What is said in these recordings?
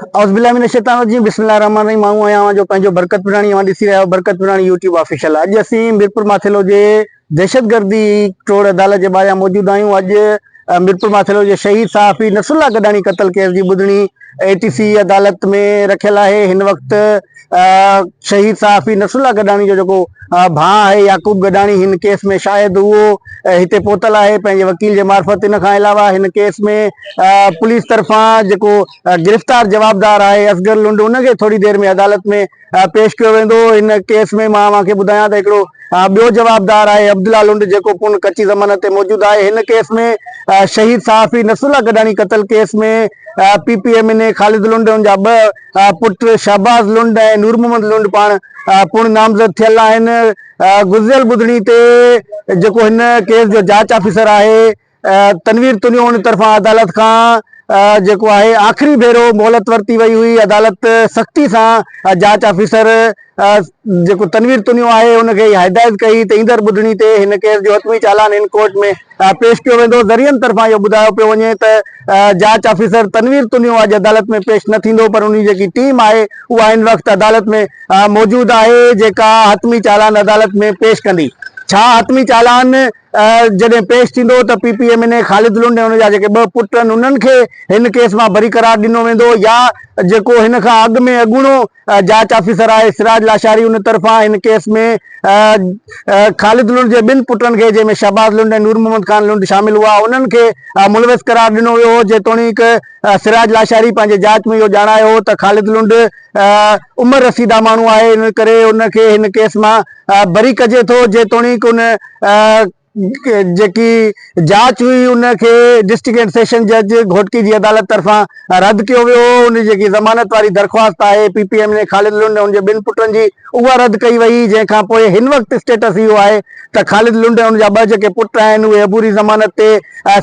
اعوذ بالله من الشيطان الرجيم بسم الله الرحمن الرحيم آئون آهيان اوهان جو پنهنجو برڪت پراڻي اوهان ڏسي رهيا آهيو برڪت پراڻي يوٽيوب آفيشل اڄ اسين ميرپور ماٿيلو جي دهشتگردي ٽوڙ عدالت جي ٻاهريان موجود آهيون اڄ ميرپور ماٿيلو جي شهيد صحافي نصر الله گڏاڻي قتل ڪيس جي ٻڌڻي اي ٽي سي عدالت ۾ رکيل آهي هن وقت شهيد صحافي نصر الله گڏاڻي جو جيڪو ڀاء آهي يعقوب گڏاڻي هن ڪيس ۾ شايد اهو هتي پهتل آهي پنهنجي وڪيل جي معرفت ان کان علاوه هن ڪيس ۾ پوليس طرفان جيڪو گرفتار جوابدار آهي اصغر لنڊ ان کي ٿوري دير ۾ عدالت ۾ پيش ڪيو ويندو هن ڪيس ۾ مان اوهان کي ٻڌايان ته هڪڙو ٻيو جوابدار آهي عبدالله لنڊ جيڪو پڻ ڪچي ضمانت تي موجود آهي هن ڪيس ۾ شهيد صحافي نصرالله گڏاڻي قتل case ۾ P P M N A Khalid Lund ان جا ٻه پٽ شهباز لنڊ ۽ نور محمد لنڊ پاڻ پڻ نامزد ٿيل آهن گذريل ٻڌڻي تي جيڪو هن ڪيس جو جاچ آفيسر آهي تنوير تنيو ان طرفان عدالت کان جيڪو آهي آخري ڀيرو مهلت ورتي وئي هئي عدالت سختي سان جاچ آفيسر جيڪو تنوير تنيو آهي ان کي اها هدايت ڪئي ته ايندڙ ٻڌڻي تي هن ڪيس جو حتمي چالان هن ڪورٽ ۾ پيش ڪيو ويندو ذريعن طرفان اهو ٻڌايو پيو وڃي ته جاچ آفيسر تنوير تنيو اڄ عدالت ۾ پيش نه ٿيندو پر ان جي جيڪي ٽيم آهي اها هن وقت عدالت ۾ موجود آهي جيڪا حتمي چالان عدالت ۾ پيش ڪندي ڇا حتمي چالان جڏهن پيش ٿيندو ته P P M N A Khalid Lund ۽ ان جا جيڪي ٻه پٽ آهن انهن کي هن ڪيس مان بري قرار ڏنو ويندو يا جيڪو هن کان اڳ ۾ اڳوڻو جاچ آفيسر آهي سراج لاشاري ان طرفان هن ڪيس ۾ خالد لنڊ جي ٻن پٽن کي جنهن ۾ شهباز لنڊ ۽ نور محمد خان لنڊ شامل هئا انهن کي ملوث قرار ڏنو ويو هو جيتوڻيڪ سراج لاشاري پنهنجي جاچ ۾ اهو ڄاڻايو هو ته خالد لنڊ عمر رسيده ماڻهو آهي ان ڪري ان کي هن ڪيس مان بري ڪجي ٿو جيتوڻيڪ ان جيڪي جاچ هئي ان کي ڊسٽرڪٽ اينڊ سيشن جج گهوٽڪي جي عدالت طرفان رد ڪيو ويو هو ان جيڪي ضمانت واري درخواست آهي P P M N A Khalid Lund ۽ ان جي ٻن پٽن جي اها رد ڪئي وئي جنهن کان پوء هن وقت اسٽيٽس اهو آهي ته خالد لنڊ ۽ ان جا ٻه جيڪي پٽ آهن اهي عبوري ضمانت تي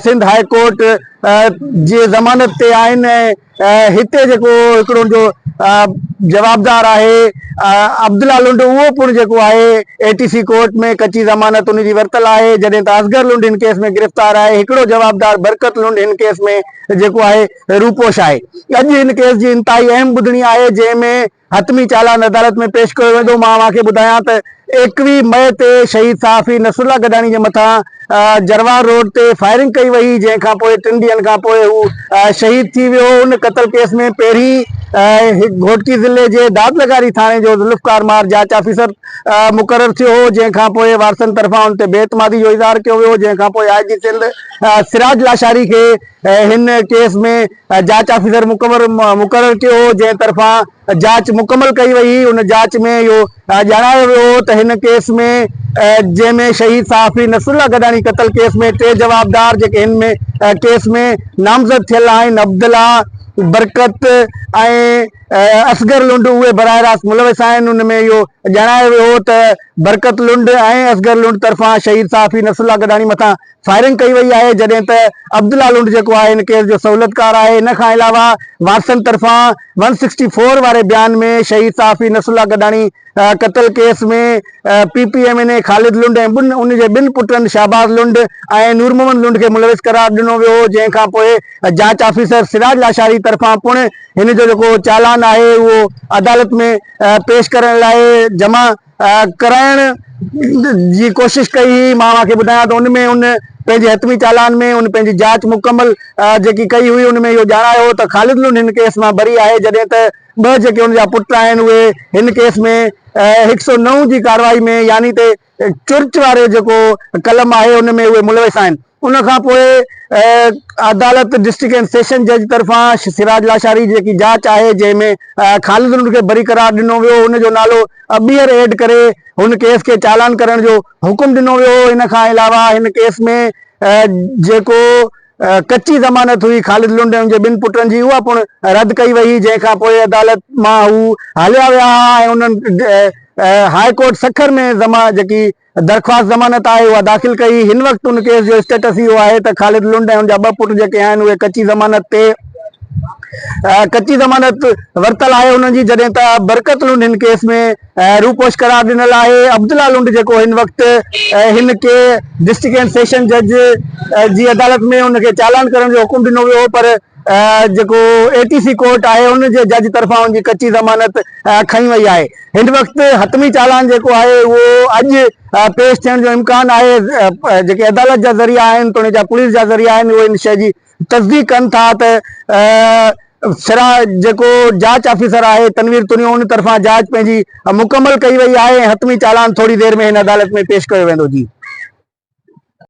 سنڌ هاء ڪورٽ جي ضمانت تي آهن ۽ هتي جيڪو هڪڙو جو جوابدار آهي عبدالله لنڊ اهو پڻ جيڪو آهي اي ٽي سي ڪورٽ ۾ ڪچي ضمانت ان جي ورتل آهي جڏهن ته اصغر لنڊ هن ڪيس ۾ گرفتار آهي هڪڙو جوابدار برڪت لنڊ هن ڪيس ۾ جيڪو آهي روپوش آهي اڄ هن ڪيس جي انتهائي اهم ٻڌڻي آهي جنهن ۾ حتمي چالان عدالت ۾ پيش ڪيو ويندو مان اوهان کي ٻڌايان ته 21 مئي تي شهيد صحافي نصرالله گڏاڻي جي مٿان جروار روڊ تي فائرنگ ڪئي وئي جنهن کان پوء ٽن ڏينهن کان پوء هو شهيد ٿي ويو ان قتل ڪيس ۾ پهرين گهوٽڪي ضلعي جي داد لغاري ٿاڻي جو ذوالفقار مار جاچ آفيسر مقرر ٿيو هو جنهن کان پوء وارثن طرفان ان تي بي اعتمادي جو اظهار ڪيو ويو جنهن کان پوء آء جي سنڌ سراج لاشاري کي هن ڪيس ۾ جاچ آفيسر مقرر ڪيو هو جنهن طرفان جاچ مڪمل ڪئي وئي هئي ان جاچ ۾ اهو ڄاڻايو ويو هو ته هن ڪيس ۾ جنهن ۾ شهيد صحافي نصرالله گڏاڻي قتل ڪيس ۾ ٽي جوابدار جيڪي هن ۾ ڪيس ۾ نامزد ٿيل آهن عبدالله برڪت ۽ اصغر لنڊ اهي براهه راست ملوث آهن ان ۾ اهو ڄاڻايو ويو هو ته برڪت لنڊ ۽ اصغر لنڊ طرفان شهيد صحافي نصرالله گڏاڻي مٿان فائرنگ ڪئي وئي آهي جڏهن ته عبدالله لنڊ جيڪو آهي هن ڪيس جو سهولتڪار آهي ان کان علاوه وارثن طرفان ون سڪسٽي فور واري بيان ۾ شهيد صحافي نصرالله گڏاڻي قتل case ۾ P P M N A Khalid Lund ۽ ٻن ان جي ٻن پٽن شهباز لنڊ ۽ نور محمد لنڊ کي ملوث قرار ڏنو ويو هو جنهن کان پوء جاچ آفيسر سراج لاشاري طرفان پڻ هن جو جيڪو چالان آهي اهو عدالت ۾ پيش ڪرڻ لاء جمع ڪرائڻ جي ڪوشش ڪئي هئي مان اوهان کي ٻڌايان ته ان ۾ ان پنهنجي حتمي چالان ۾ ان پنهنجي جاچ مڪمل جيڪي ڪئي هئي ان ۾ اهو ڄاڻايو هو ته خالد لنڊ هن ڪيس مان بري آهي جڏهن ته ٻه جيڪي ان جا پٽ آهن اهي هن ڪيس ۾ هڪ سو نو جي ڪارروائي ۾ يعني ته چرچ واري جيڪو قلم آهي ان ۾ اهي ملوث آهن ان کان پوء عدالت ڊسٽرڪٽ اينڊ سيشن جج طرفان سراج لاشاري جي جيڪي جاچ آهي جنهن ۾ خالد لنڊ کي بري قرار ڏنو ويو ان جو نالو ٻيهر ايڊ ڪري هن ڪيس کي چالان ڪرڻ جو حڪم ڏنو ويو ان کان علاوه هن ڪيس ۾ جيڪو ڪچي ضمانت هئي خالد لنڊ ۽ ان جي ٻن پٽن جي اها پڻ رد ڪئي وئي جنهن کان پوء عدالت مان هو هليا ويا ۽ انهن هاء ڪورٽ سکر ۾ جيڪي درخواست ضمانت آهي اها داخل ڪئي، هن وقت ان ڪيس جو اسٽيٽس اهو آهي ته خالد لنڊ ۽ ان جا ٻه پٽ جيڪي آهن اهي ڪچي ضمانت تي ڪچي ضمانت ورتل آهي انهن جي جڏهن ته برڪت لنڊ هن ڪيس ۾ روپوش قرار ڏنل آهي عبدالله لنڊ جيڪو هن وقت هن کي ڊسٽرڪٽ اينڊ سيشن جج جي عدالت ۾ ان کي چالان ڪرڻ جو حڪم ڏنو ويو هو پر جيڪو اي ٽي سي ڪورٽ آهي ان جي جج طرفان ان جي ڪچي ضمانت کنئي وئي آهي. هن وقت حتمي چالان جيڪو آهي اهو اڄ پيش ٿيڻ جو امڪان آهي جيڪي عدالت جا ذريعا آهن توڻي جا پوليس جا ذريعا آهن اهي ان شيء جي تصديق ڪن ٿا ته سرا جيڪو جاچ آفيسر آهي تنوير تنيو ان طرفان جاچ پنهنجي مڪمل ڪئي وئي آهي ۽ حتمي چالان ٿوري دير ۾ هن عدالت ۾ پيش ڪيو ويندو جي.